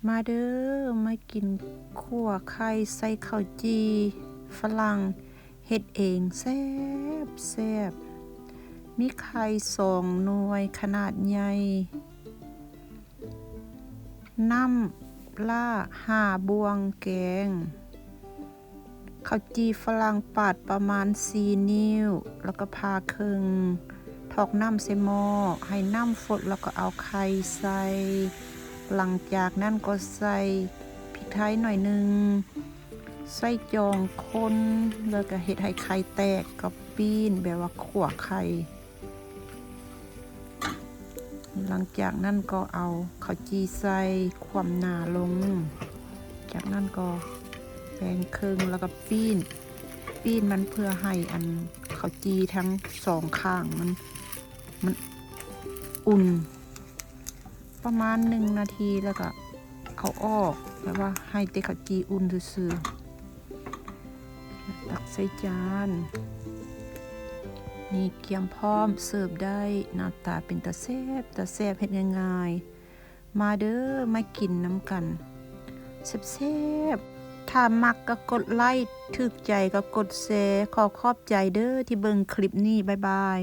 ມາເດີ ມາກິນຂົ້ວໄຂ່ໃສ່ເຂົ້າຈີ່ຝຣັ່ງ ເຮັດເອງແຊບໆ. ມີໄຂ່ສອງໜ່ວຍຂະໜາດໃຫຍ່, ນ້ຳຫຼ້າຫ້າບ່ວງແກງ, ເຂົ້າຈີ່ຝຣັ່ງປາດປະມານສີ່ນິ້ວ ແລ້ວກໍຜ່າເຄິ່ງ, ຖອກນ້ຳໃສ່ໝໍ້ ໃຫ້ນ້ຳຟົດ ແລ້ວກໍເອົາໄຂ່ໃສ່. ຫຼັງຈາກນັ້ນກໍໃສ່ພິກໄທໜ້ອຍໜຶ່ງ, ໃສ່ຈອງຄົນ ແລ້ວກໍເຮັດໃຫ້ໄຂ່ແຕກ ກໍປີ້ນແບບວ່າຂົ້ວໄຂ່. ຫຼັງຈາກນັ້ນກໍເອົາເຂົ້າຈີ່ໃສ່ ຂວ້ຳໜ້າລົງ, ຈາກນັ້ນກໍແບ່ງເຄິ່ງ ແລ້ວກໍປີ້ນ, ປີ້ນມັນເພື່ອໃຫ້ອັນເຂົ້າຈີ່ທັງສອງຂ້າງມັນ, ມັນອຸ່ນ ປະມານໜຶ່ງນາທີ ແລ້ວກໍເອົາອອກ, ແບບວ່າໃຫ້ແຕ່ເຂົ້າຈີ່ອຸ່ນຊື່ໆ. ຕັກໃສ່ຈານ. ນີ້ກຽມພ້ອມເສີບໄດ້. ໜ້າຕາເປັນຕາແຊບ, ຕາແຊບ, ເຮັດງ່າຍໆ. ມາເດີ ມາກິນນຳກັນ ແຊບໆ. ຖ້າມັກກໍກົດໄລ້, ຖືກໃຈກໍກົດແຊ. ຂໍຂອບໃຈເດີທີ່ເບິ່ງຄລິບນີ້. ບາຍບາຍ.